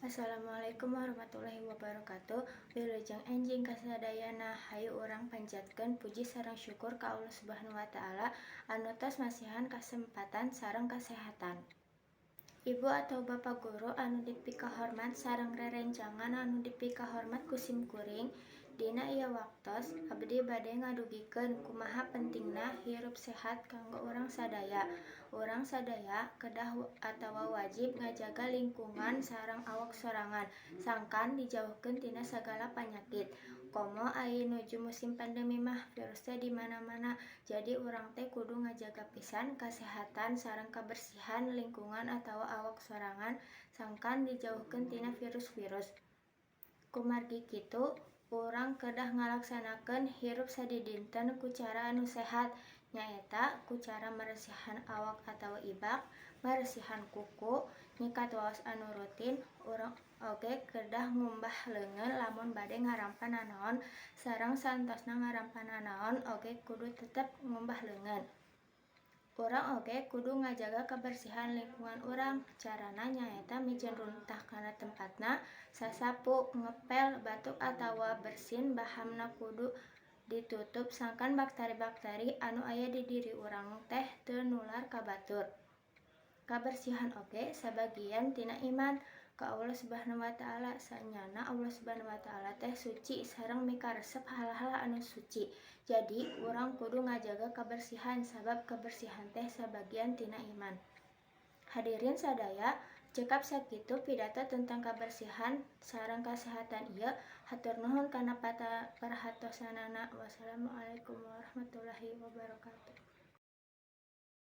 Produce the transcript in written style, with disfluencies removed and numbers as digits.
Assalamualaikum warahmatullahi wabarakatuh. Wilujeng enjing kasadayana. Hayu urang panjatkeun puji sareng syukur ka Allah Subhanahu wa Ta'ala anu tos masihan kasempatan sareng kasehatan. Ibu atau Bapak guru anu dipikahormat sareng rerencangan anu dipikahormat ku simkuring, dina ieu waktos abdi bade ngadugikeun kumaha pentingna hirup sehat kanggo urang sadaya. Urang sadaya kedah atawa wajib ngajaga lingkungan sareng awak sorangan sangkan dijauhkeun tina sagala panyakit. Komo ari nuju musim pandemi mah virus teh di mana-mana, jadi urang teh kudu ngajaga pisan kasehatan sareng kabersihan lingkungan atawa awak sorangan sangkan dijauhkeun tina virus-virus. Kumargi kitu, urang kedah ngalaksanakeun hirup sadidinten ku cara anu sehat, nyaeta ku cara meresihan awak atawa ibak, meresihan kuku, nyikat waos anu rutin. Urang oge kedah ngumbah leungeun lamun bade ngarampa nanaon sareng saentosna ngarampa nanaon oge kudu tetep ngumbah leungeun. Urang oge kudu ngajaga kabersihan lingkungan urang, carana nyaeta miceun runtah kana tempatna, sasapu, ngepel, batuk atawa bersin bahamna kudu ditutup sangkan bakteri-bakteri anu aya di diri urang teh teu nular ka batur. Kabersihan oge sabagian tina iman ka Allah Subhanahu wa Ta'ala, sanyana Allah Subhanahu wa Ta'ala teh suci sareng mikaresep hal-hal anu suci. Jadi urang kudu ngajaga kabersihan sabab kabersihan teh sabagian tina iman. Hadirin sadaya, cekap sakitu pidato tentang kabersihan sareng kasehatan ieu. Hatur nuhun kana perhatosanana. Wassalamualaikum warahmatullahi wabarakatuh.